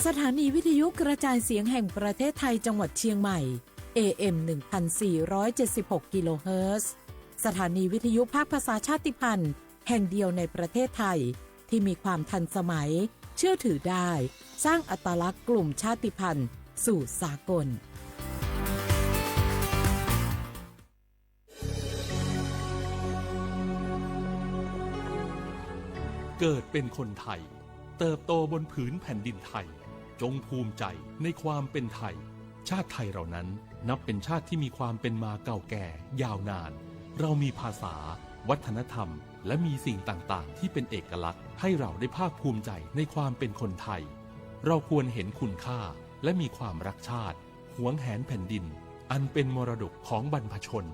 สถานีวิทยุกระจายเสียงแห่งประเทศไทยจังหวัดเชียงใหม่ เอ เอ็ม หนึ่งพันสี่ร้อยเจ็ดสิบหก กิโลเฮิรตซ์ สถานีวิทยุภาคภาษาชาติพันธุ์แห่งเดียวในประเทศไทย ที่มีความทันสมัย เชื่อถือได้ สร้างอัตลักษณ์กลุ่มชาติพันธุ์สู่สากล เกิดเป็นคนไทย เติบโตบนผืนแผ่นดินไทย จงภูมิใจในความเป็นไทย ชาติไทยเรานั้นนับเป็นชาติที่มีความเป็นมาเก่าแก่ยาวนาน เรามีภาษา วัฒนธรรม และมีสิ่งต่างๆ ที่เป็นเอกลักษณ์ให้เราได้ภาคภูมิใจในความเป็นคนไทย เราควรเห็นคุณค่าและมีความรักชาติ หวงแหนแผ่นดิน อันเป็นมรดกของบรรพชน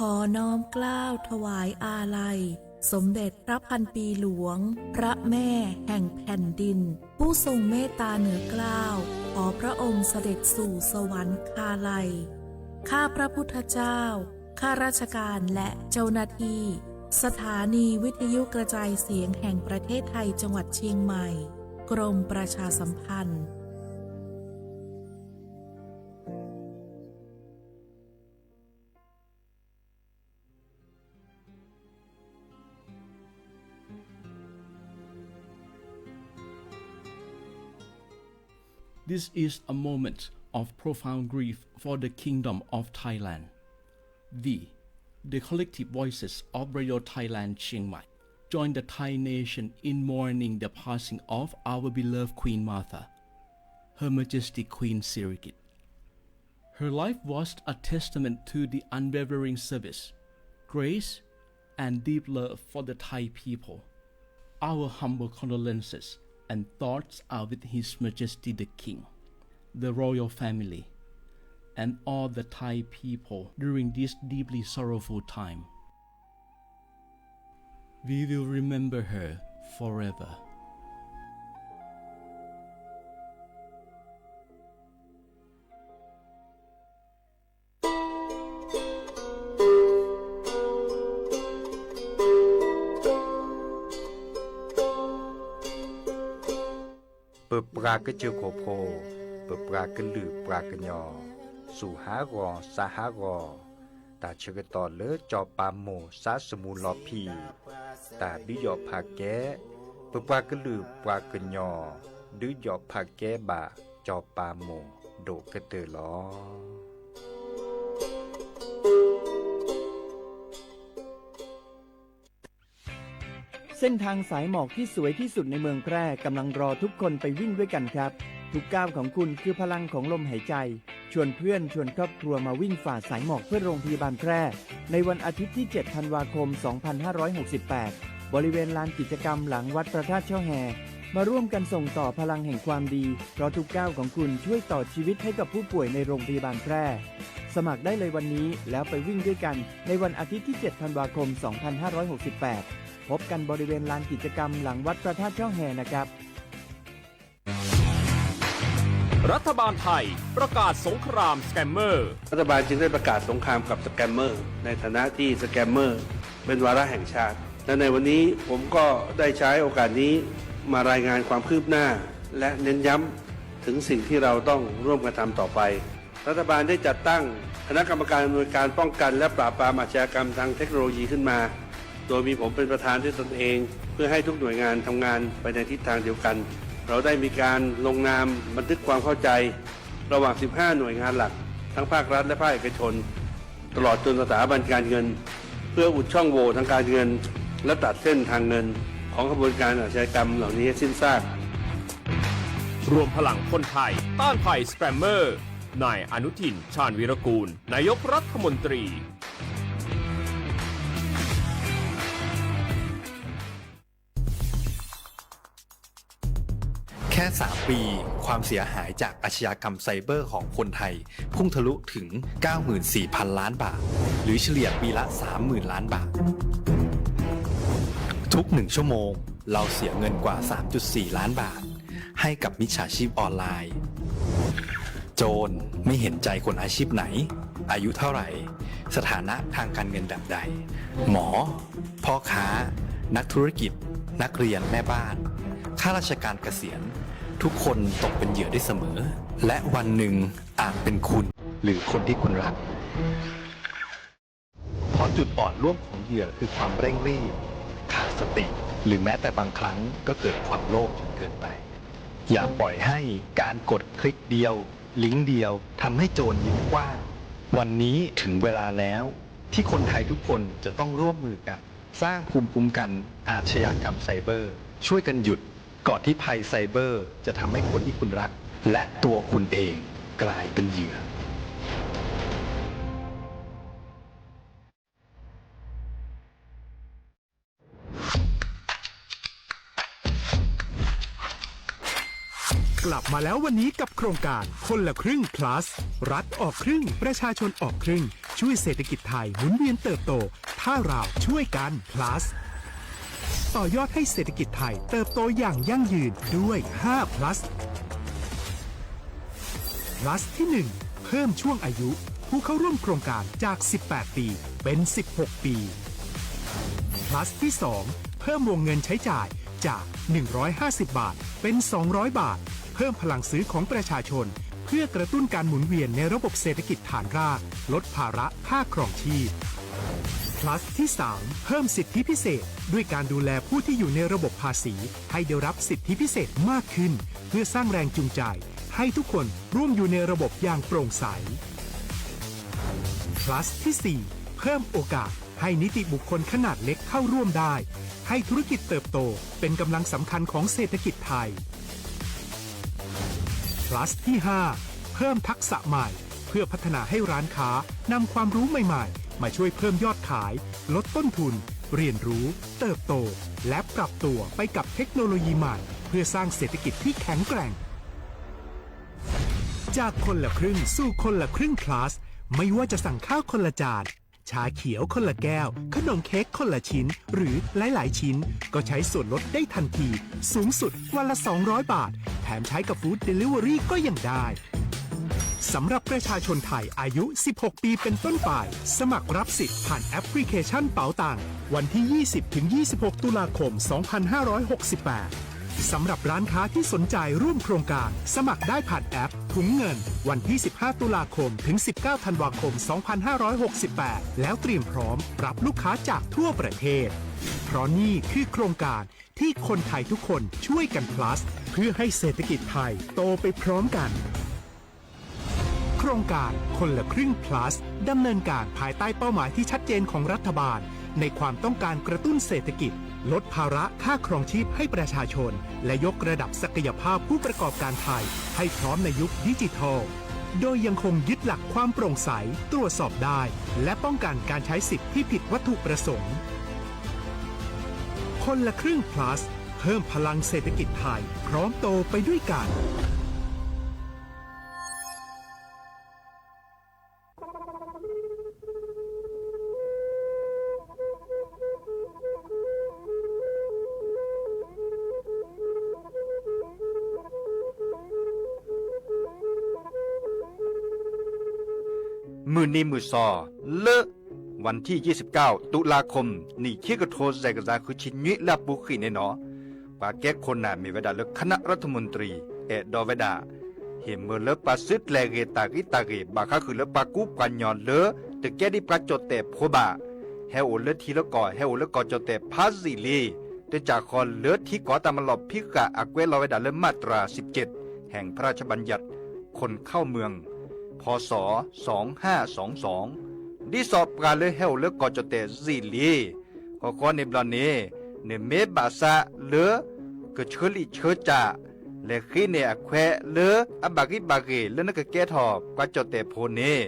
ขอน้อมเกล้าถวายอาลัย สมเด็จพระพันปีหลวง พระแม่แห่งแผ่นดิน ผู้ทรงเมตตาเหนือเกล้า ขอพระองค์เสด็จสู่สวรรคาลัย ข้าพระพุทธเจ้า ข้าราชการและเจ้าหน้าที่ สถานีวิทยุกระจายเสียงแห่งประเทศไทยจังหวัดเชียงใหม่ กรมประชาสัมพันธ์ This is a moment of profound grief for the Kingdom of Thailand. We, the collective voices of Radio Thailand Chiang Mai, join the Thai nation in mourning the passing of our beloved Queen Mother, Her Majesty Queen Sirikit. Her life was a testament to the unwavering service, grace, and deep love for the Thai people. Our humble condolences and thoughts are with His Majesty the King, the royal family, and all the Thai people during this deeply sorrowful time. We will remember her forever. ပပှၤကစၢၢ်ခိၣ်ဖိ, ပပှၤကလုာ်ပှၤကညီ, စူၢ်ဟးဂီၤစးဟးဂီၤ, တၢ်ဆၢကတီၢ်လၢစီၤပၤမိၢ်စးသမူလီၤဖံး, တၢ်ဒုးယီၣ်ဖးကဲ, ပပှၤကလုာ်ပှၤကညီ, ဒုးယီၣ်ဖးကဲဘၣ်စီၤပၤမိၢ်ဒိၣ်ကတၢၢ်လီၤ. เส้นทางสายหมอกที่สวยที่สุดในเมืองแพร่กำลังรอทุกคนไปวิ่งด้วยกันครับ ทุกก้าวของคุณคือพลังของลมหายใจ ชวนเพื่อนชวนครอบครัวมาวิ่งฝ่าสายหมอกเพื่อโรงพยาบาลแพร่ ในวันอาทิตย์ที่ เจ็ด ธันวาคม สองพันห้าร้อยหกสิบแปด บริเวณลานกิจกรรมหลังวัดพระธาตุช่อแฮ มาร่วมกันส่งต่อพลังแห่งความดี เพราะทุกก้าวของคุณช่วยต่อชีวิตให้กับผู้ป่วยในโรงพยาบาลแพร่ สมัครได้เลยวันนี้แล้วไปวิ่งด้วยกันในวันอาทิตย์ที่ เจ็ด ธันวาคม สองพันห้าร้อยหกสิบแปด พบกันบริเวณลานกิจกรรมหลังวัดพระธาตุช่อแฮนะครับ รัฐบาลไทยประกาศสงครามสแกมเมอร์ รัฐบาลจึงได้ประกาศสงครามกับสแกมเมอร์ ในฐานะที่สแกมเมอร์เป็นวาระแห่งชาติ และในวันนี้ผมก็ได้ใช้โอกาสนี้มารายงานความคืบหน้า และเน้นย้ำถึงสิ่งที่เราต้องร่วมกันทำต่อไป รัฐบาลได้จัดตั้งคณะกรรมการอำนวยการป้องกันและปราบปรามอาชญากรรมทางเทคโนโลยีขึ้นมา โดยมีผมเป็นประธานด้วยตนเอง เพื่อให้ทุกหน่วยงานทำงานไปในทิศทางเดียวกัน เราได้มีการลงนามบันทึกความเข้าใจ ระหว่าง สิบห้า หน่วยงานหลัก ทั้งภาครัฐและภาคเอกชน ตลอดจนสถาบันการเงิน เพื่ออุดช่องโหว่ทางการเงิน และตัดเส้นทางเงินของขบวนการอาชญากรรมเหล่านี้ให้สิ้นซาก รวมพลังคนไทยต้านภัยสแกมเมอร์ นายอนุทิน ชาญวีรกูล นายกรัฐมนตรี แค่ สาม ปี ความเสียหายจากอาชญากรรมไซเบอร์ของคนไทย พุ่งทะลุถึง เก้าหมื่นสี่พัน ล้านบาท หรือเฉลี่ยปีละ สามหมื่น ล้านบาท ทุกหนึ่งชั่วโมง เราเสียเงินกว่า สามจุดสี่ ล้านบาท ให้กับมิจฉาชีพออนไลน์ โจรไม่เห็นใจคนอาชีพไหน อายุเท่าไหร่ สถานะทางการเงินแบบใด หมอ พ่อค้า นักธุรกิจ นักเรียน แม่บ้าน ข้าราชการเกษียณ ทุกคนตกเป็นเหยื่อได้เสมอ และวันหนึ่งอาจเป็นคุณ หรือคนที่คุณรัก เพราะจุดอ่อนร่วมของเหยื่อคือความเร่งรีบ ขาดสติ หรือแม้แต่บางครั้งก็เกิดความโลภจนเกินไป อย่าปล่อยให้การกดคลิกเดียว ลิงก์เดียวทำให้โจรยิ้มกว้าง วันนี้ถึงเวลาแล้วที่คนไทยทุกคนจะต้องร่วมมือกัน สร้างภูมิคุ้มกันอาชญากรรมไซเบอร์ ช่วยกันหยุดก่อนที่ภัยไซเบอร์จะทำให้คนที่คุณรัก และตัวคุณเองกลายเป็นเหยื่อ กลับมาแล้ววันนี้กับโครงการคนละครึ่ง plus รัฐออกครึ่ง ประชาชนออกครึ่ง ช่วยเศรษฐกิจไทยหมุนเวียนเติบโต ถ้าเราช่วยกัน plus ต่อยอดให้เศรษฐกิจไทยเติบโตอย่างยั่งยืนด้วย ห้า plus plus ที่ หนึ่ง เพิ่มช่วงอายุผู้เข้าร่วมโครงการจาก สิบแปด ปี เป็น สิบหก ปี plus ที่ สอง เพิ่มวงเงินใช้จ่ายจาก หนึ่งร้อยห้าสิบ บาท เป็น สองร้อย บาท เพิ่มพลังซื้อของประชาชน เพื่อกระตุ้นการหมุนเวียนในระบบเศรษฐกิจฐานราก ลดภาระค่าครองชีพ plus ที่ สาม เพิ่มสิทธิพิเศษ ด้วยการดูแลผู้ที่อยู่ในระบบภาษี ให้ได้รับสิทธิพิเศษมากขึ้น เพื่อสร้างแรงจูงใจ ให้ทุกคนร่วมอยู่ในระบบอย่างโปร่งใส plus ที่ สี่ เพิ่มโอกาสให้นิติบุคคลขนาดเล็กเข้าร่วมได้ ให้ธุรกิจเติบโตเป็นกำลังสำคัญของเศรษฐกิจไทย plus ที่ ห้า เพิ่มทักษะใหม่ เพื่อพัฒนาให้ร้านค้านำความรู้ใหม่ๆ มาช่วยเพิ่มยอดขาย ลดต้นทุน เรียนรู้ เติบโต และปรับตัวไปกับเทคโนโลยีใหม่ เพื่อสร้างเศรษฐกิจที่แข็งแกร่ง จากคนละครึ่งสู่คนละครึ่ง plus ไม่ว่าจะสั่งข้าวคนละจาน ชาเขียวคนละแก้ว ขนมเค้กคนละชิ้น หรือหลายๆ ชิ้น ก็ใช้ส่วนลดได้ทันที สูงสุดวันละ สองร้อย บาท แถมใช้กับ Food Delivery ก็ยังได้ สำหรับประชาชนไทยอายุ สิบหก ปีเป็นต้นไป สมัครรับสิทธิ์ผ่านแอปพลิเคชันเป๋าตัง วันที่ ยี่สิบ ถึง ยี่สิบหก ตุลาคม สองพันห้าร้อยหกสิบแปด สำหรับร้านค้าที่สนใจร่วมโครงการ สมัครได้ผ่านแอปถุงเงิน วันที่ สิบห้า ตุลาคม ถึง สิบเก้า ธันวาคม สองพันห้าร้อยหกสิบแปด แล้วเตรียมพร้อมรับลูกค้าจากทั่วประเทศ เพราะนี่คือโครงการที่คนไทยทุกคนช่วยกัน plus เพื่อให้เศรษฐกิจไทยโตไปพร้อมกัน โครงการคนละครึ่ง plus ดำเนินการภายใต้เป้าหมายที่ชัดเจนของรัฐบาล ในความต้องการกระตุ้นเศรษฐกิจ ลดภาระค่าครองชีพให้ประชาชน และยกระดับศักยภาพผู้ประกอบการไทย ให้พร้อมในยุคดิจิทัล โดยยังคงยึดหลักความโปร่งใส ตรวจสอบได้ และป้องกันการใช้สิทธิ์ที่ผิดวัตถุประสงค์ คนละครึ่ง plus เพิ่มพลังเศรษฐกิจไทย พร้อมโตไปด้วยกัน မုၢ်နံၤမုၢ်စီၤ လၢ วันที่ ยี่สิบเก้า ตุลาคม နံၣ်ခံကထိ စဲးကစၢ် ဃုဆံနွံ လၢအပူၤဃံန့ၣ်နီၤ ပှၤကဲခိၣ်နၢ်မ့ၢ်ဝဲဒၣ်လၢ คณะรัฐมนตรี အဲၣ်ဒိးဝဲဒၣ် ဟ့ၣ်မၢလၢပှၤစုကျဲၤဂ့ၤတၢ်ဂ့ၤတၢ်ဂ့ၤ ဘၣ်ဃးဃုာ်လၢပှၤကူပှၤကညီလၢ တကဲဒ်ပှၤကၠီၣ်တဲၣ်ဖိဘၣ် ဟဲအိၣ်လၢထံလၢကီၢ် ဟဲအိၣ်လၢကီၢ်ကၠီၣ်တဲၣ်ဖးယံာ်လံ တကးဃီလၢထံကီၢ်တၢ်မၤလီၢ်ဖံးဃာ်အကွဲးလီၤဝဲဒၣ်လၢ มาตราสิบเจ็ด แห่งพระราชบัญญัติ คนเข้าเมือง พ.ศ. สองห้าสองสอง ဒ်သိးပှၤလၢဟဲအိၣ်လၢကီၢ်ကၠီၣ်တဲၣ်ယံာ်လံ ကီၢ်ဃီန့ၣ်ဘျီန့ၣ် နမ့ၢ်ဘၣ်ဆၣ်လၢ ကဆၢလံၣ်ဆၢကၠၢ် လဲၤဃ့န့ၢ်အခွဲးလၢအဘၣ်ဂံၢ်ဘၣ်ဂ့ၤလၢနကကဲထီၣ်ပှၤကၠီၣ်တဲၣ်ဖိန့ၣ်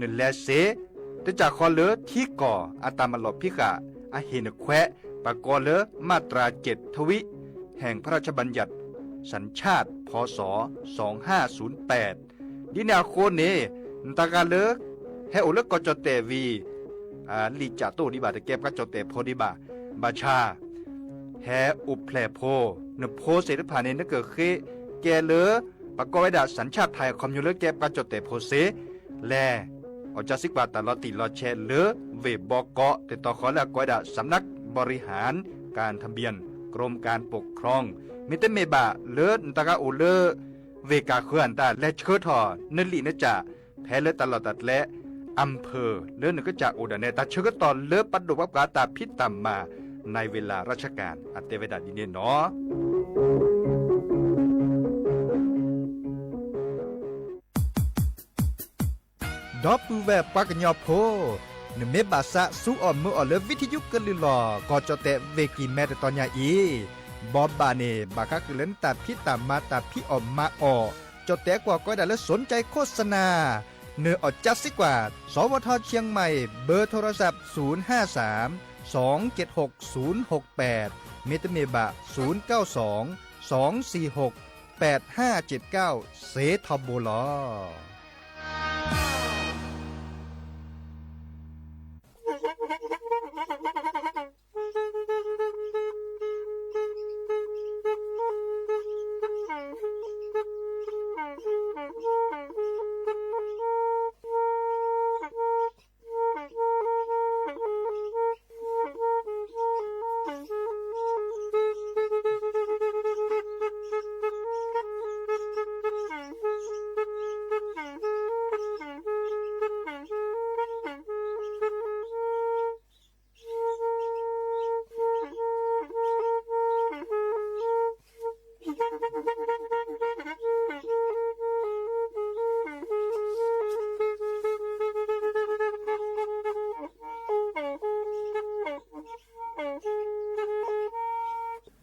နလဲၤစ့ တကးဃီလၢထံကီၢ်အတၢ်မၤလီၢ်ဖံးဃာ် အဟ့ၣ်နခွဲး ပှၤကိးလၢ มาตราเจ็ด ทวี แห่งพระราชบัญญัติ สัญชาติ พ.ศ. สองห้าศูนย์แปด ဒ်န့ၣ်အဃိန့ၣ် နတၢ်ဂၤလၢ ဟဲအိၣ်လၢကီၢ်ကၠီၣ်တဲၣ်ဝံၤ လံာ်ကၠၢ်တအိၣ်ဒံးဘၣ် တကဲပှၤကၠီၣ်တဲၣ်ဖိဒံးဘၣ် ဘၣ်ဆၣ် ဟဲအိၣ်ဖျဲၣ်ဖိ နဖိသ့ၣ်တဖၣ်န့ၣ် နကဃ့ ကဲလၢ ပကိးဝဲဒၣ် สัญชาติไทย ခီဖျိလၢကဲပှၤကၠီၣ်တဲၣ်ဖိစ့ၢ် လဲၤ အီၣ်ကၠါစံးကွၢ်တၢ်လီၤတံၢ်လီၤဆဲးလၢ ဝ့ၢ်ဘီကီး တတီၤဃီလၢအကိးဝဲဒၣ် สำนักบริหารการทะเบียน กรมการปกครอง မ့တမ့ၢ်ဘၣ်လၢနတဂၤအိၣ်လၢ ဝ့ၢ်ကၢ်ဃၢၤအတၢ်လဲၤဆှၢထီၣ် နလံာ်နကၠၣ် ဖဲလၢတၢ်လီၢ်တၢ်ကျဲ อำเภอ လၢနကစၢ်အိၣ်ဒၣ်န့ၣ် တၢ်ဆၢကတီၢ်လၢပဒိၣ်ပှၤပှၤတၢ်ဖံးတၢ်မၤ ในเวลาราชการ အတဲဝဲဒၣ်ဒ်န့ၣ်နီၤ. ဒီပုၢ်ဝဲၢ်ပှၤကညီဖိ, နမ့ၢ်ဘၣ်ဆၣ်ဆူအီၣ်မုာ်အီၣ်လၢ ဝံထယုကလုၢ်လီၤ ကီၢ်ကၠီၣ်တဲၣ်ဝ့ၢ်ကံၢ်မဲတတီၤညါအံၤ, ဘီဘၣ်န့ၣ် ဘၣ်ဃးဃုာ်လၢနတၢ်ဖံးတၢ်မၤတၢ်ဖံးအီၣ်မၤအီၣ်, ကၠီၣ်တဲၣ်ကွၢ်ကိးဝဲဒၣ်လၢ สนใจโฆษณา နအီၣ်ကၠါစံးကွၢ် สวท เชียงใหม่ เบอร์โทรศัพท์ ศูนย์ห้าสาม สองเจ็ดหก ศูนย์หกแปด မ့တမ့ၢ်ဘၣ် ศูนย์เก้าสอง สองสี่หก แปดห้าเจ็ดเก้า စ့ထီဘိလီၤ.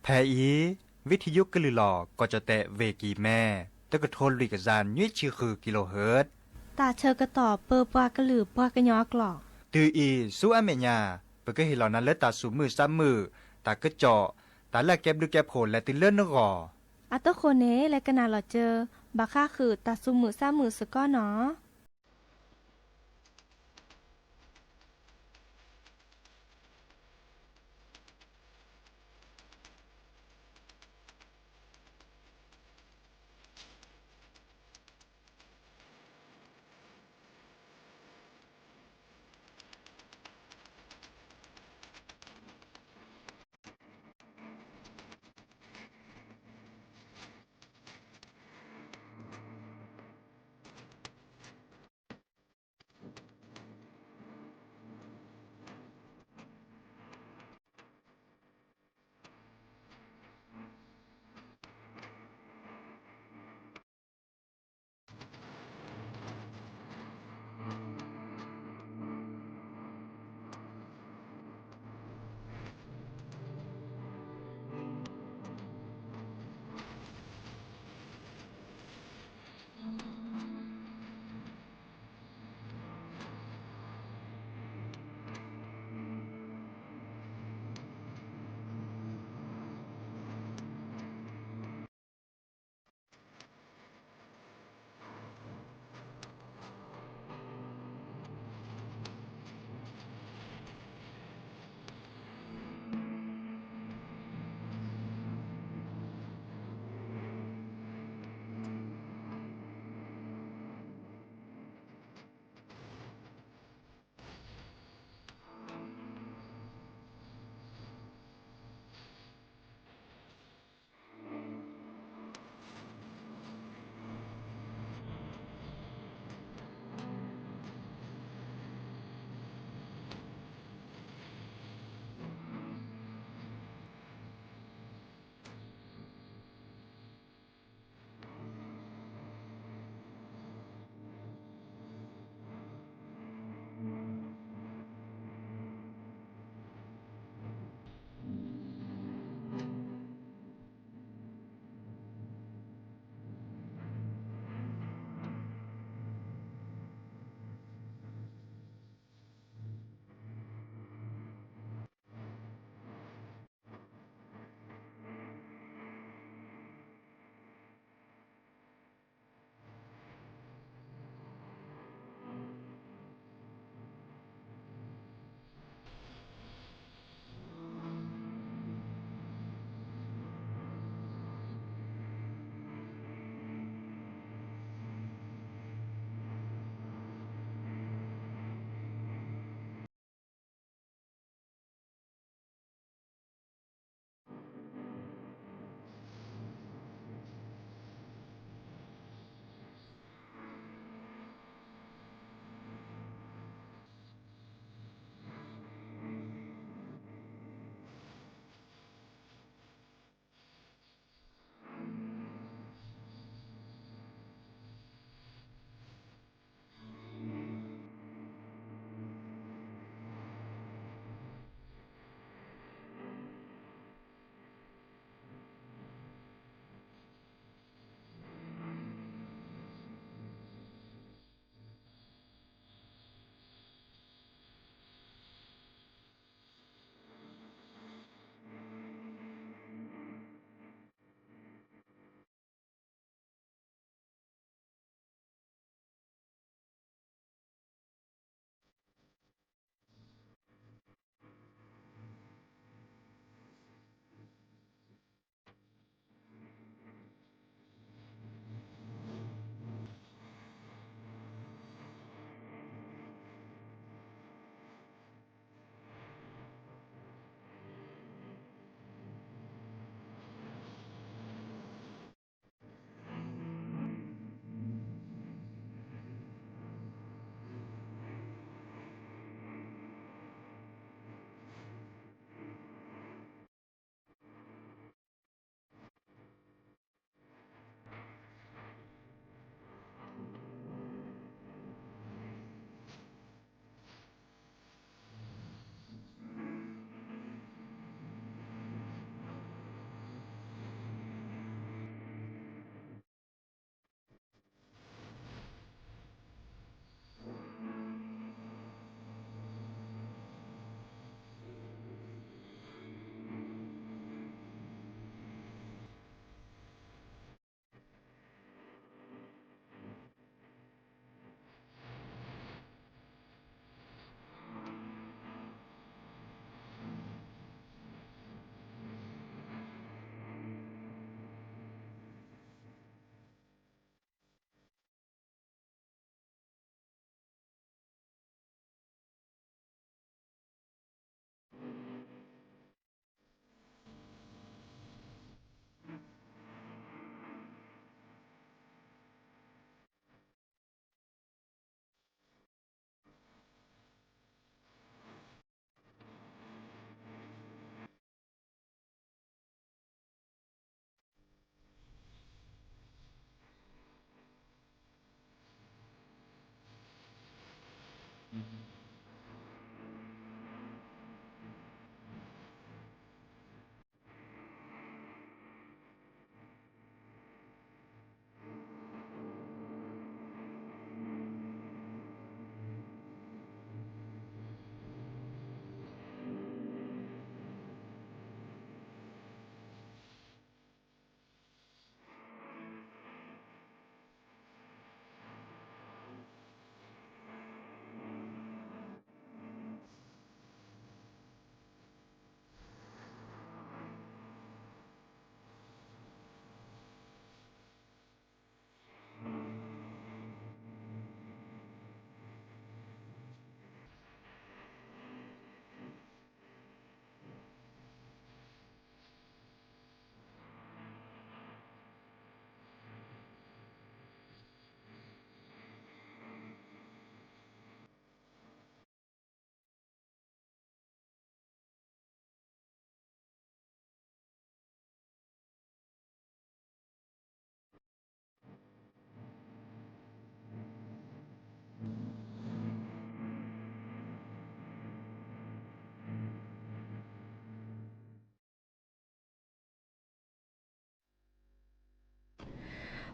ဖဲအံၤ ဝံထယုကလုၢ်လီၤ ကီၢ်ကၠီၣ်တဲၣ်ဝ့ၢ်ကံၢ်မဲ တကထိလွံၢ်ကယၤနွံဆံဃုကံလိဟၢၣ် တၢ်ဆၢကတီၢ်ပၢပှၤကလုာ်ပှၤကညီအကျိာ်. တုၤအံၤဆူအမဲာ်ညါ ပကဟ့ၣ်လီၤနၤလၢတၢ်သူၣ်မုာ်သးမုာ်, တၢ်ကစီၣ်, တၢ်လၢအကဲဘျုးကဲဖှိၣ်လဲၤတုၤလၢနဂီၢ်. အတဃိန့ၣ် လဲၤကနၣ်လီၤစၢၤ ဘၣ်ဃးဃုာ်တၢ်သူၣ်မုာ်သးမုာ်စ့ၢ်ကီးနီၤ.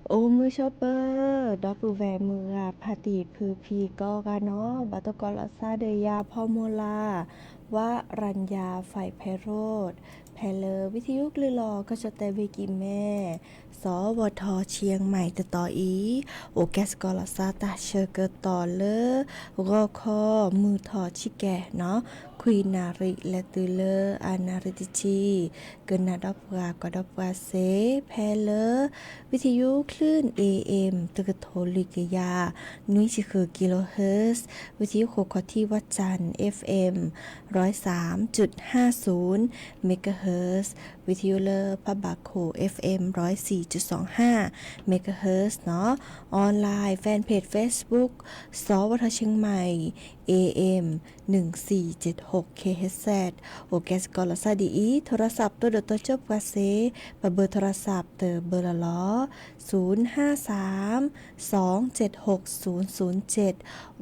အိၣ်မုာ်ဆိးပၢၤ ဒီပုၢ်ဝဲၢ်မုၢ်ဂၤဖးတံၢ်ဖုဖံကိးဂၤနီၤ, ဘၣ်တကိးလီၤသးဒီးယၤဖီမိၢ်လၢ် ဝရญญา ไฟไพโรจน์ ဖဲလၢ วิทยุ ကလုာ်လီၤ ကီၢ်ကၠီၣ်တဲၣ်ဝ့ၢ်ကံၢ်မဲ สวท เชียงใหม่ တတီၤအံၤ အိၣ်ကဲစ့ၢ်ကီးလီၤသးတၢ်ဆၢကတီၢ်လၢ ဂီၤခီ မုၢ်ထီၣ်ဆံကဲးနီၤ, ခွံနၣ်ရံၣ်လဲၤတုၤလၢ အနၣ်ရံၣ်တဆံ ကနၣ်ဒီးပှၤ ကွၢ်ဒီးပှၤစ့ၢ် ဖဲလၢ วิทยุ คลื่น เอเอ็ม တကထိလွံၢ်ကယၤ နွံဆံဃု กิโลเฮิรตซ์, วิทยุ โขงคอที่วัดจันทร์ เอฟเอ็ม ร้อยสามจุดห้าศูนย์ เมกะเฮิรตซ์, วิทยุ လၢ พระบาทโขง เอฟเอ็ม ร้อยสี่จุดสองห้า เมกะเฮิรตซ์ နီၤ, ออนไลน์ แฟนเพจ เฟซบุ๊ก สวท เชียงใหม่ เอเอ็ม หนึ่งสี่เจ็ดหก เคเอชเซด အိၣ်ကဲစ့ၢ်ကီးလီၤသးဒ်အံၤ, โทรศัพท์ တိၢ်ဒိၣ်တီၤကၠိပှၤစ့ၢ်, ပ เบอร์โทรศัพท์ တ เบอร์ လီၤလီၤ, ศูนย์ห้าสาม สองเจ็ดหก ศูนย์ศูนย์เจ็ด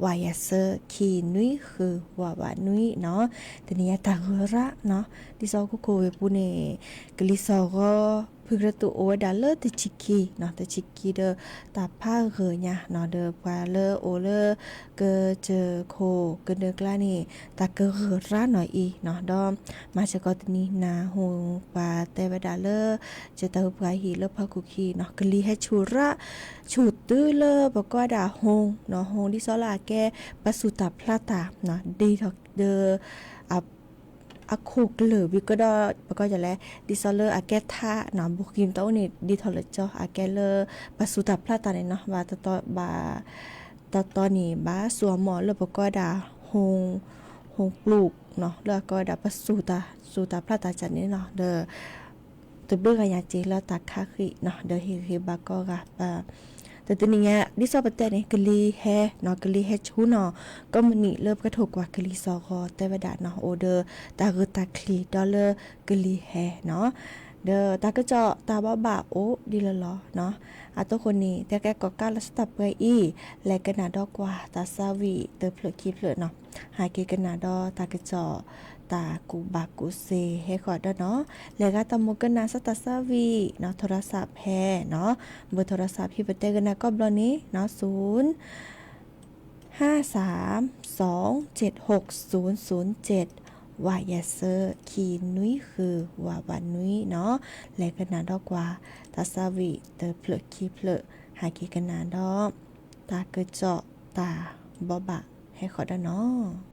ဝးယၤစၢ ခံနွံဃု ဝးဝးနွံနီၤ, တနံၤညါတၢ်ဂုၤရၣ်နီၤ, ဒ်သိးဟီၣ်ခိၣ်ဝ့ၢ်ပူၤန့ၣ် ကလံၤစီၤဂီၤ ဖုကရၢတုၤအိၣ်ဝဲဒၣ်လၢတဆံခံနီၤ, တဆံခံဒီး တၢ်ဖးဂၢၢ်ညါနီၤ, ဒီးပှၤလၢအိၣ်လၢ ကစၢၢ်ခိၣ်ကနၢၤကျါန့ၣ် တၢ်ကဂုၤရၣ်နီၤအံၤနီၤ, ဒီး မၤစ့ၢ်ကီးတနံၤနၤဟူ ပှၤတဲဝဲဒၣ်လၢ ကတၢၢ်ပှၤဟံၣ်လၢဖီခိၣ်ခံနီၤ, ကလံၤဟဲဆူၣ်ရၣ် ဆူၣ်တုၤလၢပကိးဒၣ် ဟိၣ်နီၤ, ဟိၣ်ဒ်သိးလၢအကဲ ပှၤစူၢ်တၢ်ဖျးတၢ်နီၤ, ဒ်ထီၣ်ဒီး အခိၣ်ကျၢၢ်ဝံၤကဒီး ပကိးဒ်လဲၣ်, ဒ်သိးလၢအကဲထးနီၤ, ဘူးကံတအိၣ်န့ၣ် ဒ်ထီၣ်လၢကၠီ အကဲလၢ ပှၤစူၢ်တၢ်ဖျးတၢ်န့ၣ်နီၤ, ဘၣ်တတီၤဘၣ် တတီၤန့ၣ် ဘၣ်စူၢ်အမီၢ်လၢပကိးဒၣ် ဟိၣ် ဟိၣ်ပျူၣ်နီၤ, လၢအကိးဝဲဒၣ်ပှၤစူၢ်တၢ် စူၢ်တၢ်ဖျးတၢ်ကၢ်န့ၣ်နီၤ, ဒီး တဘျုးဂၤညါစ့ၢ်လၢတၢ်ခးဃံးနီၤ, ဒီးဟ့ၣ်ဂံၢ်ဘါကိးဂၤဘၣ် တတနံၤညါ ဒ်သိးပတဲန့ၣ် ကလံၤဟဲနီၤ, ကလံၤဟဲဆူၣ်နီၤ, ကိးမုၢ်နံၤလၢပကထိၣ်ကွၢ်ကလံၤစီၤဂီၤတဲဝဲဒၣ်နီၤ, အိၣ်ဒီးတၢ်ဂုာ်တၢ်ချံးဒီးလၢကလံၤဟဲနီၤ, ဒီးတၢ်ကစီၣ်တၢ်ဘိးဘၣ်အိၣ်ဒ်လီၤလီၤနီၤ, အသိးဃိန့ၣ် တဲကဲကိးကးလၢဆူတၢ်ပှဲၤအံၤ, လဲၤကနၣ်ဒီးကွၢ်တၢ်သးဝံၣ်တဖျၢၣ်ခံဖျၢၣ်နီၤ, ဟဲက့ၤကနၣ်ဒီးတၢ်ကစီၣ် တၢ်ကူၣ်ဘၣ်ကူၣ်သ့ဟဲဃီၤဒီးနီၤ, လဲၤဂၤတၢ်မိၣ်ကနၣ်စးတၢ်သးဝံၣ်နီၤ, ထိရစးဖဲနီၤ, ဘၢၣ်ထိရစးဖဲပတဲကနၣ်ကိးဘျီန့ၣ်နီၤ, ศูนย์ ห้าสาม สองเจ็ดหก ศูนย์ศูนย์เจ็ด ဝးယၤစၢ ခံနွံဃု ဝးဝးနွံနီၤ, လဲၤကနၣ်ဒီးကွၢ် တၢ်သးဝံၣ်တဖျၢၣ်ခံဖျၢၣ်, ဟဲက့ၤကနၣ်ဒီး တၢ်ကစီၣ်တၢ်ဘိးဘၣ် ဟဲဃီၤဒီးနီၤ.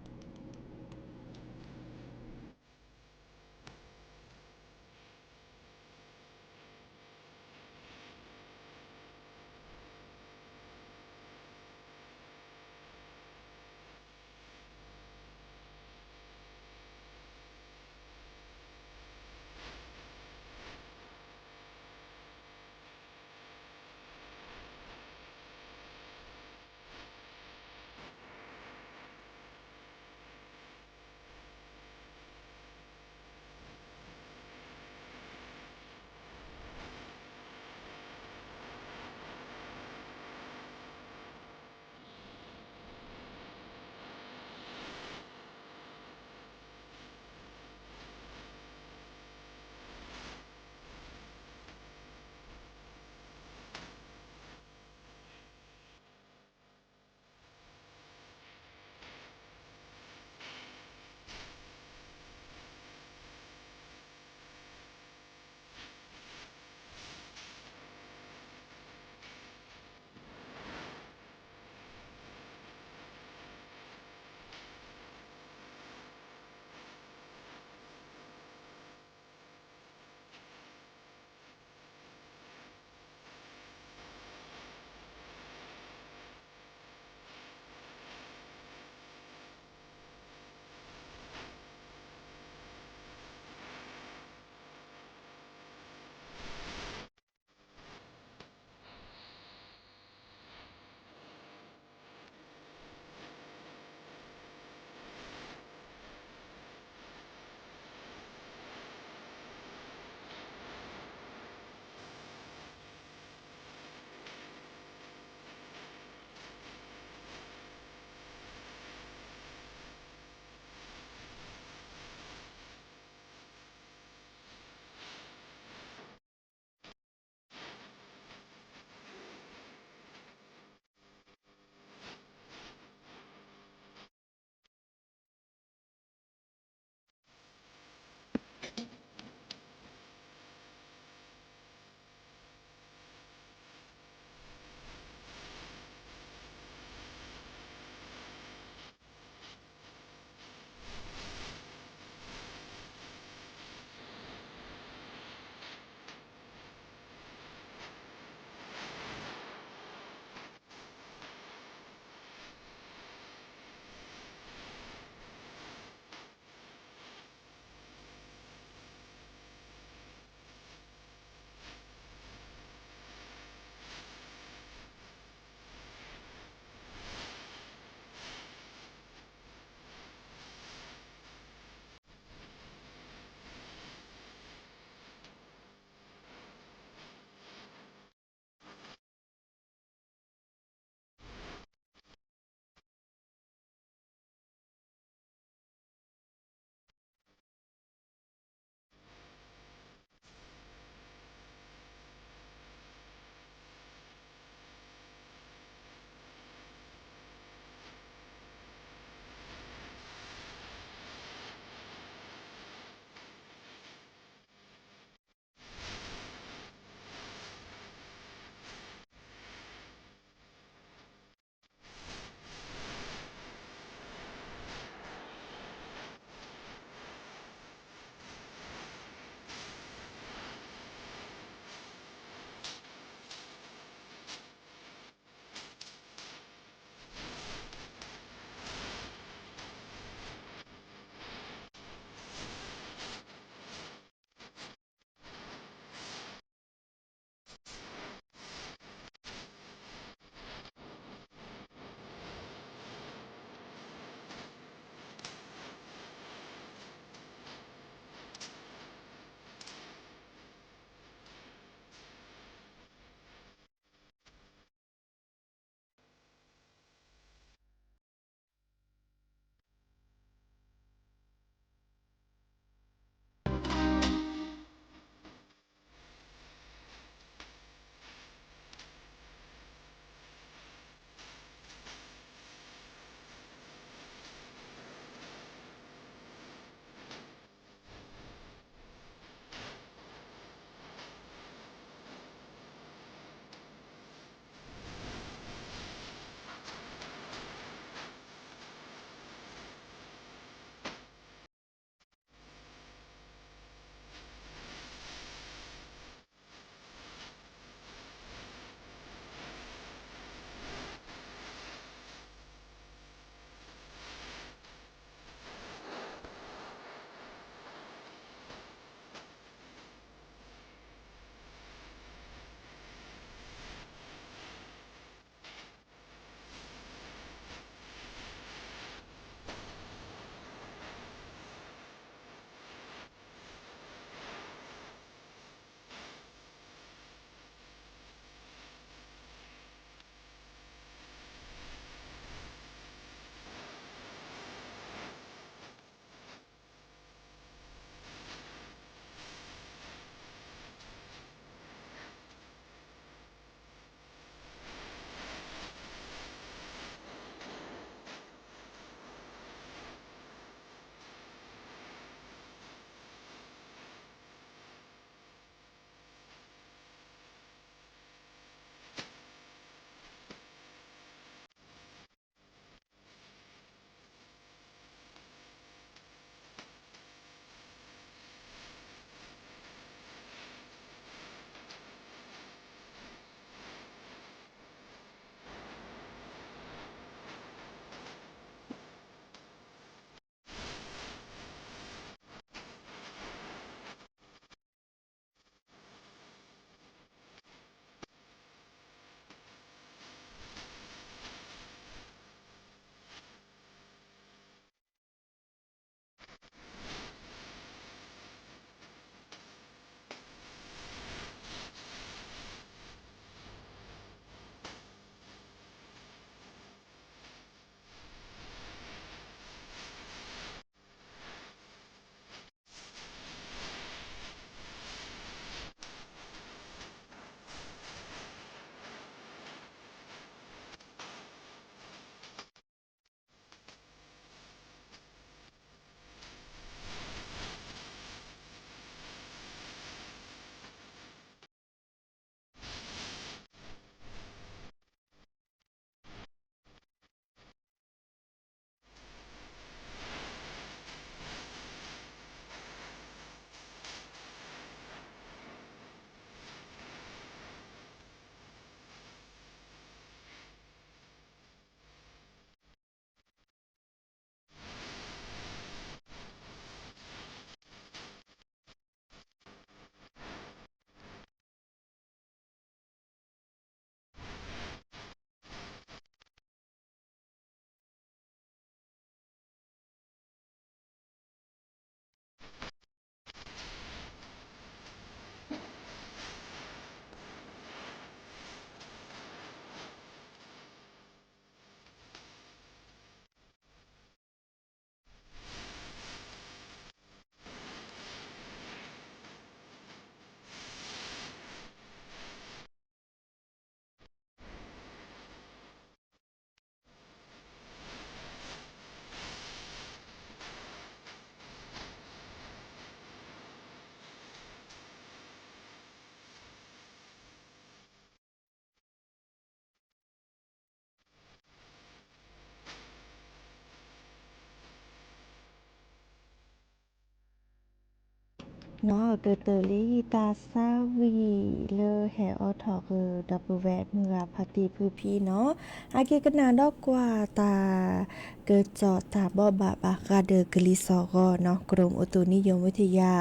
နီၢ်ကတၢၢ်လံတၢ်သးဝံၣ်လၢဟဲအိးထီၣ်ကဒီးပုၢ်ဝဲၢ်မုၢ်ဂၤဖါတံၢ်ဖုဖံနီၤ, အက့ၤကနၣ်ဒီးကွၢ်တၢ် ကစီၣ်တၢ်ဘိးဘၣ်ဘၣ်ဃးဒီးကလံၤစီၤဂီၤနီၤ, กรมอุตุนิยมวิทยา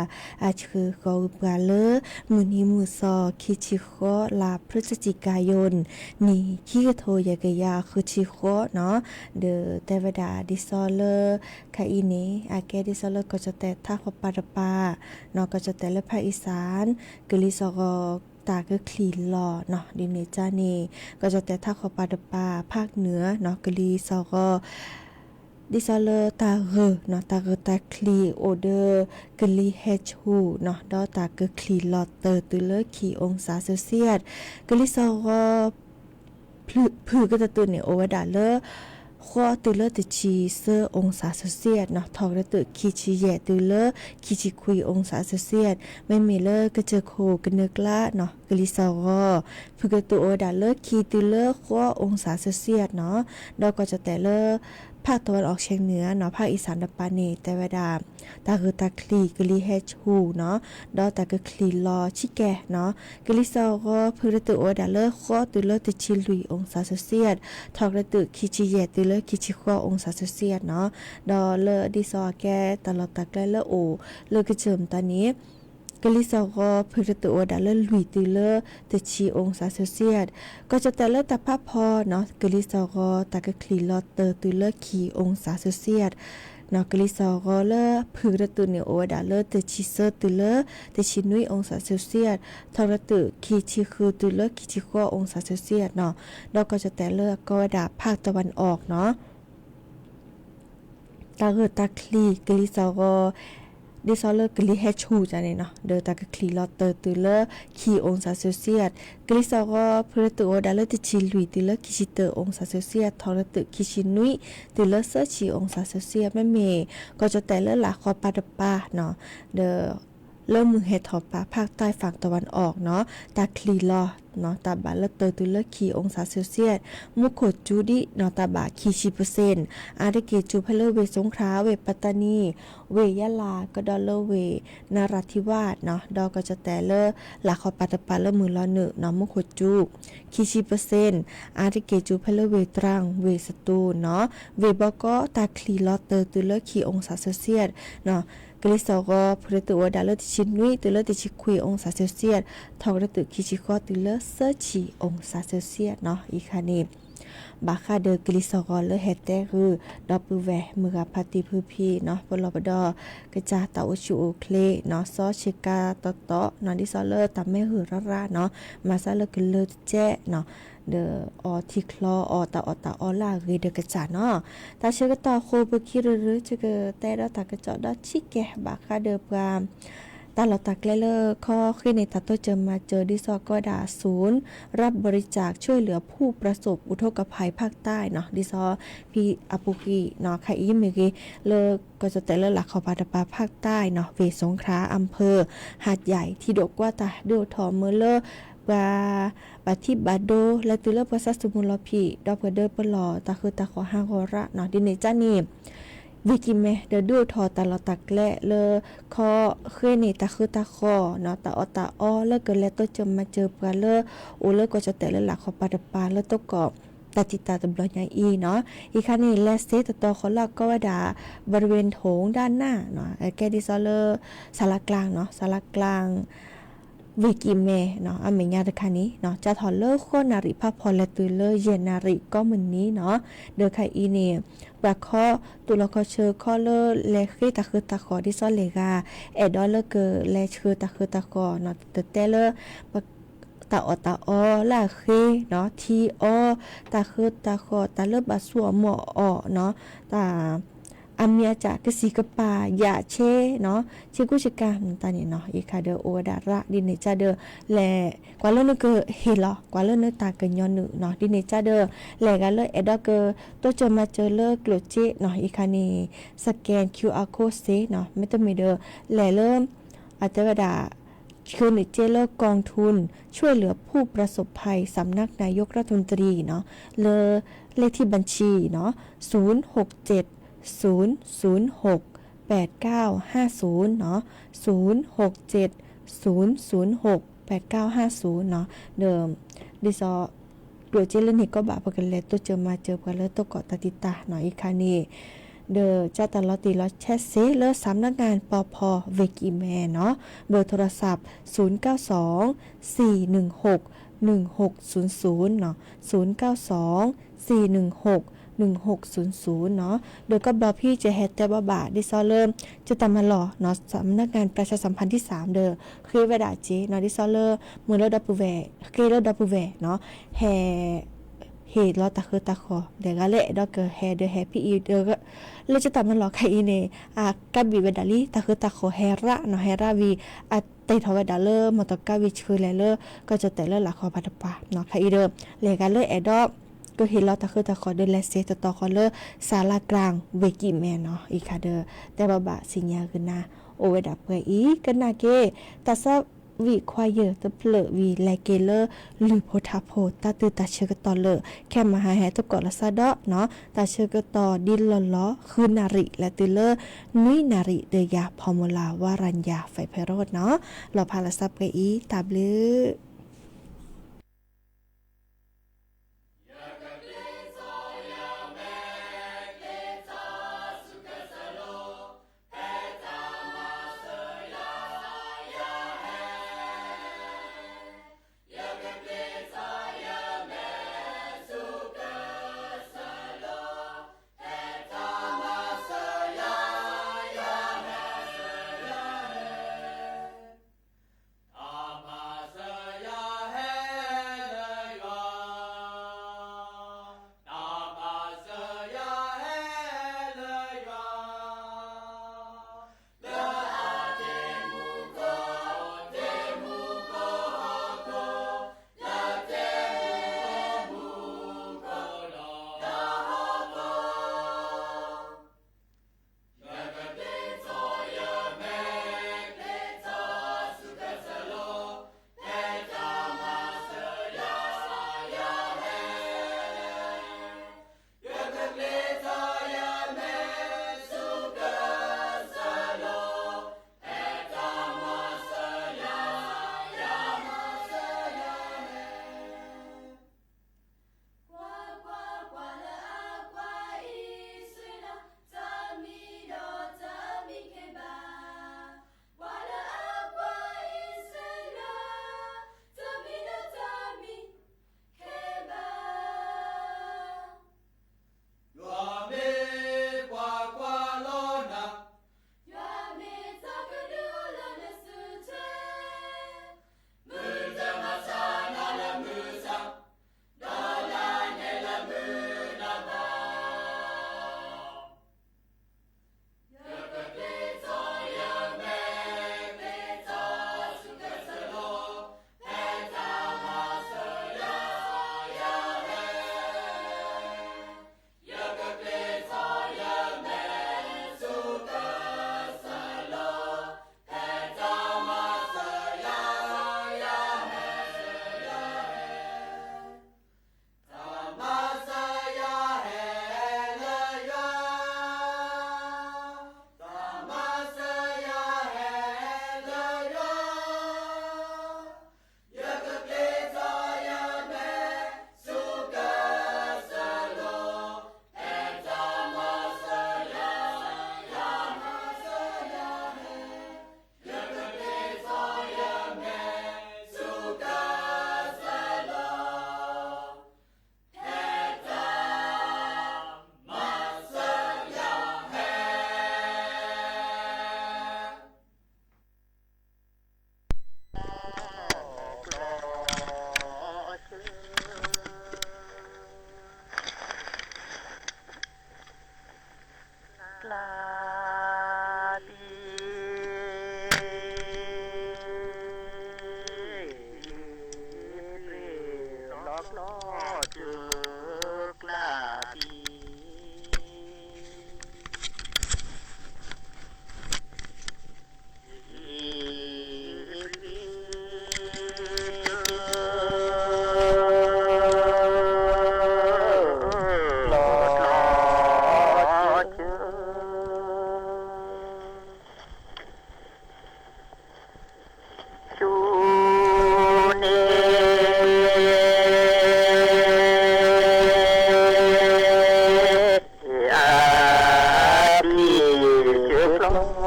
အဆှၢဃီၤဝံၤပှၤလၢ မုၢ်နံၤမုၢ်သီ ခံဆံဃိး လါพฤศจิกายน နံၣ်ခံကထိယဲၢ်ကယၤဃုဆံဃိးနီၤ, ဒီးတဲဝဲဒၣ်ဒ်သိးလၢ ခဲအံၤန့ၣ် အကဲဒ်သိးလၢကီၢ်ကၠီၣ်တဲာ်ထးခိၣ်ပၤတပၤ နီၤ, ကီၢ်ကၠီၣ်တဲာ်လၢဖၣ်အံၣ်စၣ် ကလံၤစီၤဂီၤတၢ်ကချံၣ်လီၤနီၤ, ဒ်န့ၣ်ကန့ၣ် ကီၢ်ကၠီၣ်တဲာ်ထးခိၣ်ပၤတပၤ ဖၣ်နၢၤနီၤ, ကလံၤစီၤဂီၤ ဒ်သိးလၢတၢ်ဂၢၢ်နီၤ, တၢ်ဂၢၢ်တၢ်ချံၣ်အိၣ်ဒီး ကလံၤဟဲဆူၣ်နီၤ, ဒီးတၢ်ကချံၣ်လီၤတၢၢ်တုၤလၢခံ องศาเซลเซียส, ကလံၤစီၤဂီၤ ဖုၣ်ကတၢၢ်တုၤန့ၣ် အိၣ်ဝဲဒၣ်လၢ ဃိးတုၤလၢတဆံသၢ องศาเซลเซียสနီၤ, ထီၣ်ကတၢၢ်တုၤ ခံဆံယဲၢ်တုၤလၢ ခံဆံခွံ องศาเซลเซียส, မ့မ့ၢ်လၢကစၢၢ်ခိၣ်ကနၢၤကျါနီၤ, ကလံၤစီၤဂီၤ ဖုၣ်ကတၢၢ်အိၣ်ဝဲဒၣ်လၢ ခံတုၤလၢဃိး องศาเซลเซียสနီၤ, ဒီးကီၢ်ကၠီၣ်တဲာ်လၢ ဖၣ်တဝၣ်အီၣ်ဆဲးနၢၤနီၤ, ဖၣ်အံၣ်စၣ်တပၤန့ၣ် တဲဝဲဒၣ် တၢ်ဂၢၢ်တၢ်ချံၣ် ကလံၤဟဲဆူၣ်နီၤ, ဒီးတၢ်ကချံၣ်လီၤဆံးကဲနီၤ, ကလံၤစီၤဂီၤဖုၣ်ကတၢၢ်အိၣ်ဝဲဒၣ်လၢ ဃိးတုၤလၢတဆံလွံၢ် องศาเซลเซียส, ထီၣ်ကတၢၢ်တုၤ ခံဆံယဲၢ်တုၤလၢ ခံဆံဃိး องศาเซลเซียสနီၤ, ဒီးလၢဒ်သိးအကဲတၢ်လီၢ်တၢ်ကျဲလၢအိၣ် လၢကစၢၢ်မတၤန့ၣ် ကလံၤစီၤဂီၤဖုၣ်ကတၢၢ်အိၣ်ဝဲဒၣ်လၢ လွံၢ်တုၤလၢတဆံ องศาเซลเซียส, ကီၢ်ကၠီၣ်တဲာ်လၢတၢ်ဖးဖီနီၤ, ကလံၤစီၤဂီၤတၢ်ကချံၣ်လီၤတၢၢ်တုၤလၢခံ องศาเซลเซียสနီၤ, ကလံၤစီၤဂီၤလၢဖုၣ်ကတၢၢ်တုၤန့ၣ် အိၣ်ဝဲဒၣ်လၢ တဆံသၢတုၤလၢတဆံနွံ องศาเซลเซียส, ထီၣ်ကတၢၢ်တုၤ ခံဆံဃုတုၤလၢခံဆံဃိး องศาเซลเซียสနီၤ, ဒီးကီၢ်ကၠီၣ်တဲာ်လၢအကိးဝဲဒၣ် ဖၣ်တဝၣ်အီၣ်နီၤ တၢ်ဂၢၢ်တၢ်ချံၣ် ကလံၤစီၤဂီၤ ဒ်သိးလၢကလံၤဟဲဆူၣ်န့ၣ်နီၤ, ဒီးတၢ်ကချံၣ်လီၤတၢၢ်တုၤလၢခံ องศาเซลเซียส, ကလံၤစီၤဂီၤဖုၣ်ကတၢၢ်အိၣ်ဝဲဒၣ်လၢ တဆံလွံၢ်တုၤလၢ ခံဆံတၢ องศาเซลเซียส, ထီၣ်ကတၢၢ်တုၤ ခံဆံနွံ တုၤလၢသၢဆံ องศาเซลเซียส, မ့မ့ၢ်ကီၢ်ကၠီၣ်တဲာ်လၢလာ်ဃီပၤတပၤနီၤ, ဒီး လၢမုၢ်ဟဲထီၣ်ပၤ ภาคใต้ฝั่งตะวันออกနီၤ, တၢ်ချံၣ်လီၤနီၤ, တၢ်ဘၣ်လၢတၢၢ်တုၤလၢခံ องศาเซลเซียส, မူခိၣ်စူၤဒံးနီၤ, တၢ်ဘၣ်ခံဆံ เปอร์เซ็นต์, အါတက့ၢ်စူၤဖဲလၢဝ့ၢ်สงขลา ဝ့ၢ်ปัตตานี, ဝ့ၢ်ยะลา ကဒီးလၢဝ့ၢ် นราธิวาสနီၤ, ဒီးကီၢ်ကၠီၣ်တဲာ်လၢ လာ်ဃီပၤတပၤလၢမုၢ်လီၤနုာ်နီၤ, မူခိၣ်စူၤ ခံဆံ เปอร์เซ็นต์, အါတက့ၢ်စူၤဖဲလၢဝ့ၢ်ตรัง, ဝ့ၢ်สตูลနီၤ, ဝ့ၢ်ဘီကီး တၢ်ချံၣ်လီၤတၢၢ်တုၤလၢခံ องศาเซลเซียสနီၤ, ကလံၤစီၤဂီၤဖုၣ်ကတၢၢ်အိၣ်ဝဲဒၣ်လၢ တဆံနွံ တုၤလၢတဆံခွံ องศาเซลเซียส, ထီၣ်ကတၢၢ်တုၤ ခံဆံဃိး တုၤလၢသၢဆံ องศาเซลเซียสနီၤ, အံၤခါန့ၣ် ဘၣ်ဃးဒီးကလံၤစီၤဂီၤလၢဟဲတဲဂုာ် ဒီပုၢ်ဝဲၢ်မုၢ်ဂၤဖါတံၢ်ဖုဖံနီၤ, ပလီၢ်ပဒီ ကစၢ်တၢ်အိၣ်ဆူၣ်အိၣ်ချ့နီၤ, စီဆ့ကၤတီတီနီၤ, ဒ်သိးလၢတၢ်မဲဂုာ်ရၢ်ရၢ်နီၤ, မၤစၢ်လၢကလၢတကဲးနီၤ, ဒီးအီထံချီအီ တၢ်အီၣ်တၢ်အီလၢအဂ့ၤဒီးကစၢ်နီၤ, တၢ်ဆၢကတီၢ်အဃိ ပခံရၢရၢ ဆၢကတဲဒီးတၢ်ကစီၣ်ဒီးဆံးကဲ ဘၣ်ဃးဒီးပှၤ တၢ်လီၢ်တၢ်ကျဲလၢခီဃ့န့ၣ် တၢ်တိစၢၤမၤစၢၤ ဒ်သိးကိးဝဲဒၣ် ศูนย์รับบริจาคช่วยเหลือผู้ประสบอุทกภัยภาคใต้နီၤ, ဒ်သိးဖဲအပူၤကွံာ်နီၤ, ခဲအံၤမ့ၢ်ဂ့ၤ လၢကီၢ်ကၠီၣ်တဲာ်လၢလာ်ခီပၤတပၤ ภาคใต้နီၤ, ဝ့ၢ်สงขลา อำเภอหาดใหญ่ ထံဒိၣ်ကွၢ်တၢ်ဒုးအိၣ်ထီၣ်မ့ၢ်လၢ ပှၤ ဘၣ်ထံၣ်ဘၣ်ဒိ လဲၤတုၤလၢပှၤသးသမူလီၤဖံး ဒီးပှၤဒၢပလီၢ်တၢ်ဃုတၢ်ဃီၤဟးဂီၤရၣ်နီၤ, ဒ်န့ၣ်ကန့ၣ် ဝ့ၢ်ကံၢ်မဲ ဒီးဒုးအိၣ်ထီၣ်တၢ်လီၢ်တၢ်ကျဲလၢ ခီဃ့န့ၣ် တၢ်ဃုတၢ်ဃီၤနီၤ, တၢ်အီၣ်တၢ်အီလၢကလဲၤတိစၢၤမၤစၢၤပှၤလၢ အိၣ်လၢကီၢ်ကၠီၣ်တဲာ်လၢလာ်ခီပၤတပၤလၢတိကီၢ် တၢ်တံာ်တာ်တဘျီညါအံၤနီၤ, အံၤခါန့ၣ် လဲၤစ့တတီၤဃီလၢအကိးဝဲဒၣ် บริเวณโถงด้านหน้าနီၤ, ကဲဒ်သိးလၢ ศาลากลางနီၤ, ศาลากลาง ဝ့ၢ်ကံၢ်မဲနီၤ, အမဲာ်ညါတခါန့ၣ်နီၤ, စးထီၣ်လၢဃိးနၣ်ရံၣ်ဖးဖီ လဲၤတုၤလၢယဲၢ်နၣ်ရံၣ်ကိးမုၢ်နံၤနီၤ, ဒီးခဲအံၤန့ၣ် ပှၤခီ တူၢ်လီၤခီဆၢခီလၢလဲၤဃ့တၢ်ဃုတၢ်ဃီၤ ဒ်သိးလဲၣ်ဂၤ အဲၣ်ဒိးလၢကလဲၤဆှၢတၢ်ဃုတၢ်ဃီၤနီၤ, တတဲလၢ တၢ်အီၣ်တၢ်အီလၢအဃ့နီၤ, ထံအီ တၢ်ဃုတၢ်ဃီၤ တၢ်လၢဘၣ်ဆူအီၣ်မီၢ်အီၣ်နီၤ, တၢ် အမံၤအစၢ်ကစံၣ်ကပၤ ယၣ်ဆ့နီၤ, ဆ့ကူဆ့ကၤမတၤန့ၣ်နီၤ, အံၤခါဒီးအိၣ်ဝဲဒၣ်ရၣ် ဒ်န့ၣ်ကဒီး လဲၤ ကွၢ်လၢနကဟ့ၣ်လီၤ ကွၢ်လၢနတၢ်ကညီၤနုာ်နီၤ, ဒ်န့ၣ်ကဒီး လဲၣ်ဂၤလၢအဲၣ်ဒိးက တိစၢၤမၤစၢၤလၢကျိၣ်စ့နီၤ, အံၤခါန့ၣ် สแกน คิวอาร์ code စ့နီၤ, မ့တမ့ၢ်ဒီး လဲၤလၢ အတဲဝဲဒၣ် ဆှၢနုာ်စ့လၢ กองทุนช่วยเหลือผู้ประสบภัย สำนักนายกรัฐมนตรีနီၤ, လၢ เลขที่บัญชีနီၤ, ศูนย์หกเจ็ด ศูนย์ศูนย์หก ပၢၢ်ကၠၢဝ်း ႁႃႈသုၼ် နီၤ, သုၼ် ႁူၵ်း ၸဵတ်း သုၼ် သုၼ် ႁူၵ်း ပၢၢ်ကၠၢဝ်း ႁႃႈသုၼ် နီၤ, ဒီး ဒ်သိး ကျိၣ်စ့လၢန့ၣ်ကီးဘၣ် ပကလဲၤတိစၢၤမၤစၢၤပှၤလၢတိၢ်ကီၣ်တၢ်တံာ်တာ်နီၤ အံၤခါန့ၣ်, ဒီးကၢ်တၢ်လီၤတံၢ်လီၤဆဲးစ့ၢ်လၢ สำนักงาน ปภ ဝ့ၢ်ကံၢ်မဲၢ်နီၤ, เบอร์โทรศัพท์ သုၼ် ၵၢဝ်း သွင် သီၣ် ၼိုင်ၣ် ႁူၣ် ၼိုင်ၣ် ႁူၣ် သုၼ် သုၼ် နီၤ, သုၼ် ၵၢဝ်း သွင် သီၣ် ၼိုင်ၣ် ႁူၣ် ၼိုင်ၣ် ႁူၣ် သုၼ် သုၼ် နီၤ, ဒီးကီၢ်ဘျီဖဲကဟဲတဲဘၣ်ဘၣ် ဒ်သိးလၢ ကၢ်တၢ်မၤလီၢ်နီၤ สำนักงานประชาสัมพันธ์ที่สาม ဒီး ဃ့ဝဲဒၣ်စ့ၢ်နီၤ ဒ်သိးလၢ မုၢ်လၢဒီပုၢ်ဝဲၢ် ဃ့လၢဒီပုၢ်ဝဲၢ်နီၤ ဟဲ ဟ့ၣ်လီၤတၢ်ဃၢတၢ်ဃီၣ် လဲၤဂၤလၢအဲၣ်ဒိးကဟဲဒီးဟဲဖဲအံၤဒီး လၢကၢ်တၢ်မၤလီၢ်ခဲအံၤန့ၣ် အကးဘံၣ်ဝဲဒၣ်လံ တၢ်ဃၢတၢ်ဃီၣ်ဟဲရၣ်နီၤ ဟဲရၣ်ဝံၤ အတ့ၢ်ထီၣ်ဝဲဒၣ်လၢမီၢ်တီၢ်ကါဝံၤဆှၢလဲၤလၢ ကီၢ်ကၠီၣ်တဲၣ်လၢလာ်ခီဖးတပၤနီၤ ခဲအံၤဒီး လဲၤဂၤလၢအဲၣ်ဒိး ကဟ့ၣ်လီၤတၢ်ဃၢတၢ်ဃီၣ်ဒီးလဲၤစ့ၢ်တတီၤဃီလၢ ศาลากลาง ဝ့ၢ်ကံၢ်မဲၢ်နီၤ အံၤခါဒီး တဲဘၣ်ဘၣ်စံၣ်ညီၣ်ကနၣ် အိၣ်ဝဲဒၣ်ပှဲၤအံၤ ကနၣ်က့ၤ တၢ်ဆၢဝံၣ်ခွါယၢၢ်တဖျၢၣ်ဝံၤ လဲၤက့ၤလၢ လုၢ်ဖိထါဖိ တၢ်တုၤတၢ်ဆၢကတီၢ်လၢ ခဲမဟါဟဲထီၣ်ကီၢ်လီၤစၢ်ဒီးနီၤ တၢ်ဆၢကတီၢ်ဒ်လီၢ်လီၢ် ဃုနၣ်ရံၣ် လဲၤတုၤလၢ နွံနၣ်ရံၣ် ဒီးယၤ ဖီမုၢ်လၢ် ဝါရၤယၤ ဖဲဖဲရိၣ်နီၤ လီၤဖးလီၤစၢ်ပှဲၤအံၤ တၢ်ဘျုး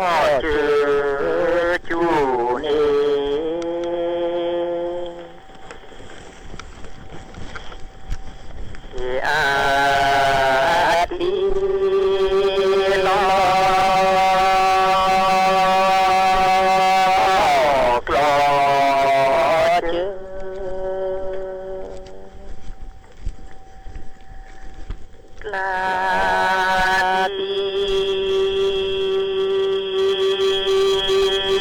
ကၠိန့ၣ် အတံၤလီၤ ကျီၢ်စၢၤ ကျါတံၤ ဘီၣ်လီၤ ကျါတံၤ ဘီၣ် ကျီၢ်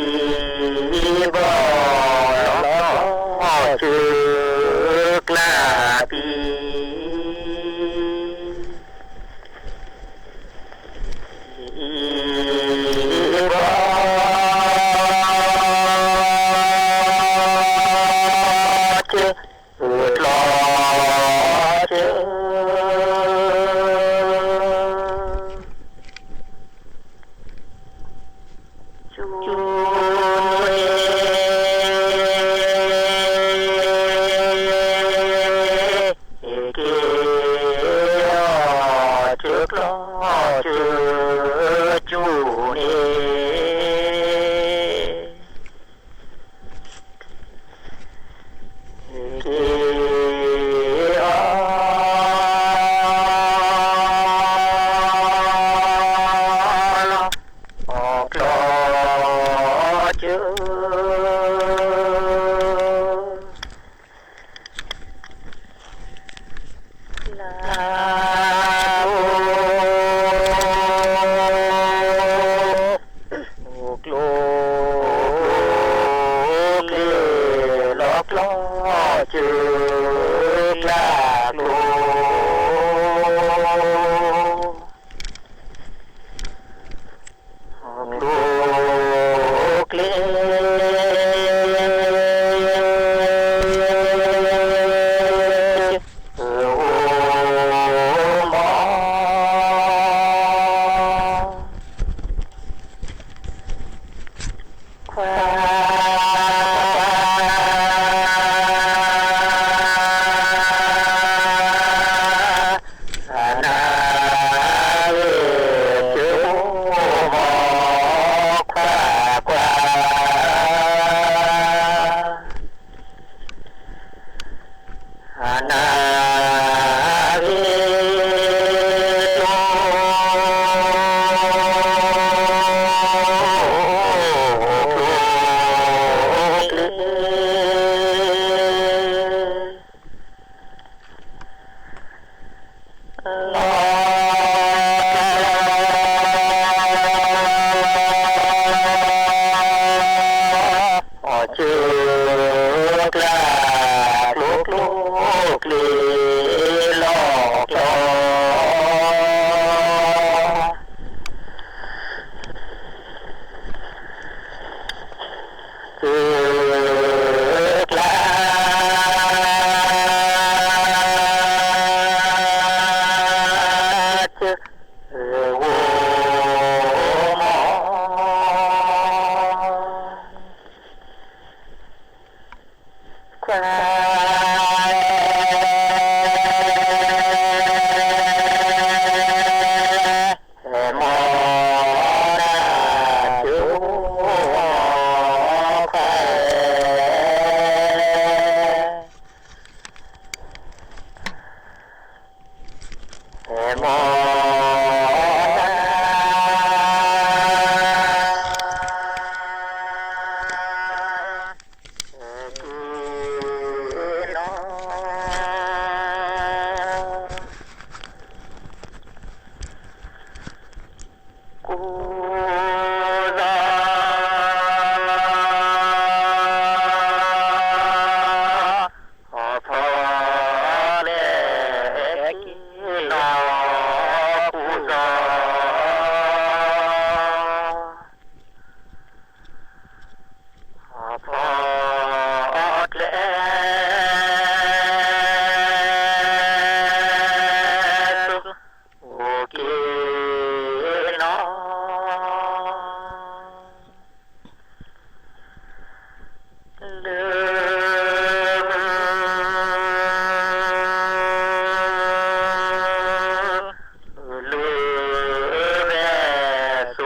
စၢၤ ကၠိန့ၣ် က့ၤအီၣ်စၢၤ ကျီၢ်စၢၤ ကၠိန့ၣ် က့ၤအီၣ် ကျီၢ်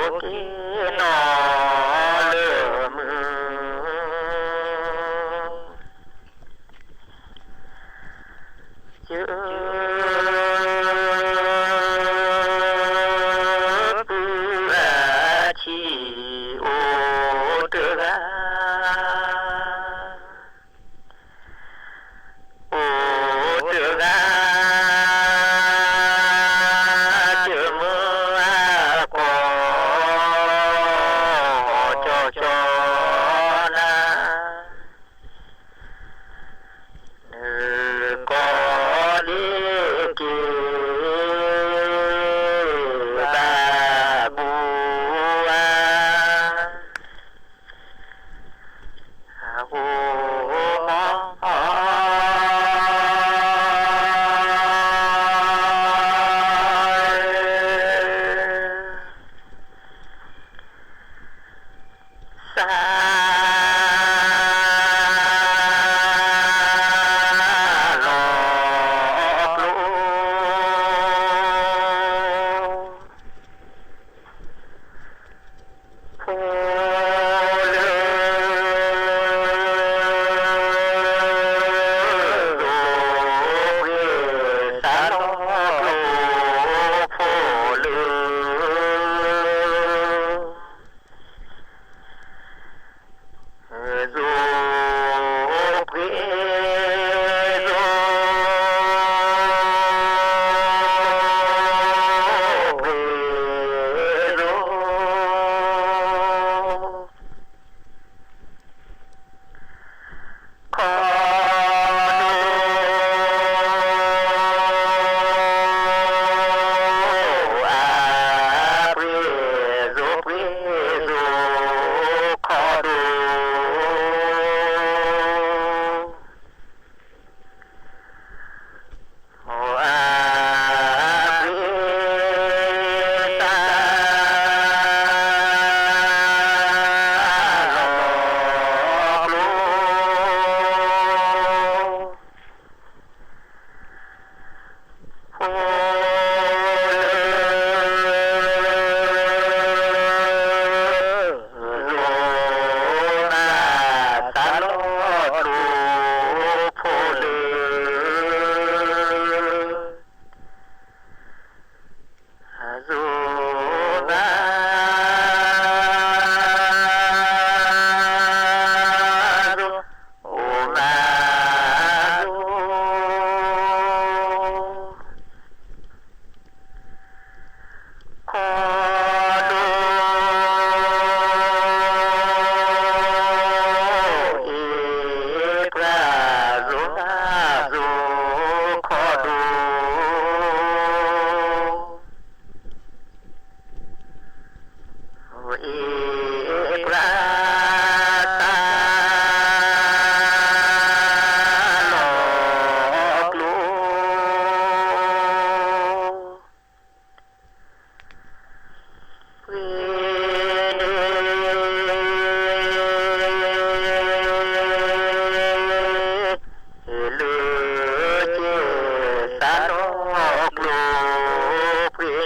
က့ၤနီၤလၢမုၢ် ယပုၢ်အဆံးအိၣ်တဂၤ အိၣ်တဂၤ ယမုၢ်အကီၢ် ကၠီကၠီနၤ နကိးလ့ၤက့ၤ ဘၣ်ဘူဧါ အဟိမီ စးလီၤကျိ ဖိလၢ ပှ့ၤစးလီၤကျိ ဖိလၢ စိပှ့ၤစိ ပှ့ၤစိ ခီဒိ အပှ့ၤ စိပှ့ၤစိ ခီဒိ အပှ့ၤ စးလီၤကျိ ဖိလၢ စိပှ့ၤစးလီၤကျိ ဖိလၢ စိပှ့ၤ စိပှ့ၤ စိ ခီဒိ အ့ၣ်ပြၣ် စိနၢ်စိ ခီဒိ အ့ၣ်ပြၣ် စးလီၤကျိ ပှ့ၤန့ၣ် လၢက့ၤ စးလီၤကျိ ပှ့ၤန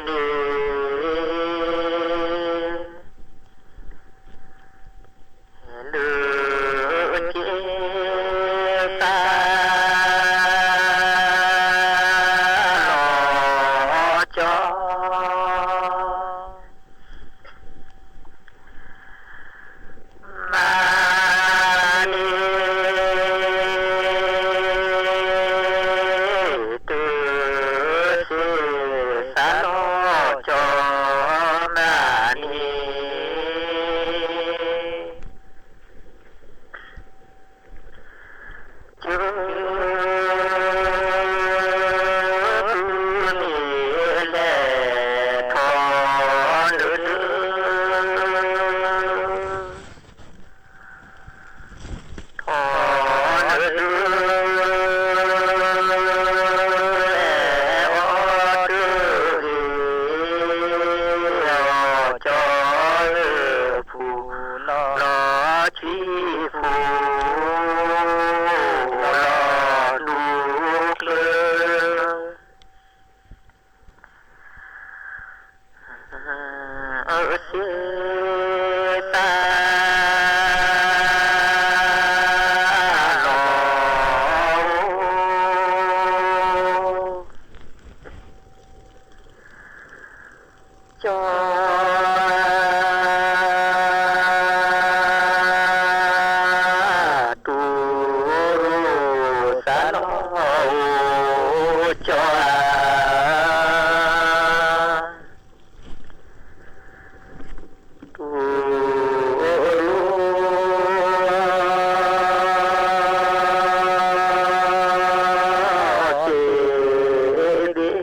့ၣ် စ့သးလီၤ ကၠီ တူၢ်ရူၢ်သးလီၤ အိၣ်ကၠီဧၢ တူၢ်ရူၢ် စ့ဘ့ၣ် ကၠီလ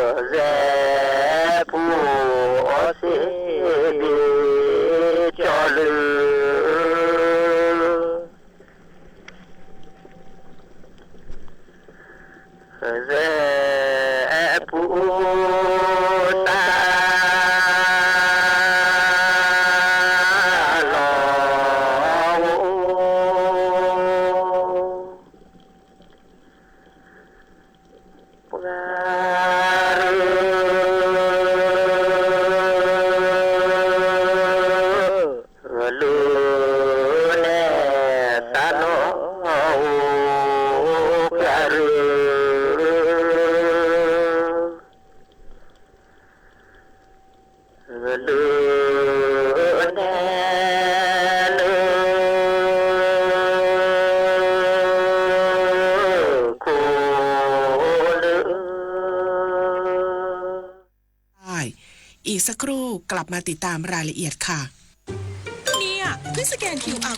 ၢ စဲပူၤအီၤစ့ဘ့ၣ် ကၠီလၢ စဲပူၤသးလီၤ ပှၤရူၢ် လၢနဲၣ်သးလီၤ အိၣ်ပှၤရူၢ် လၢနဲၣ်လၢ ခိၣ်လၢ อีกสักครู่กลับมาติดตามรายละเอียดค่ะ เนี่ย เพิ่งสแกน คิวอาร์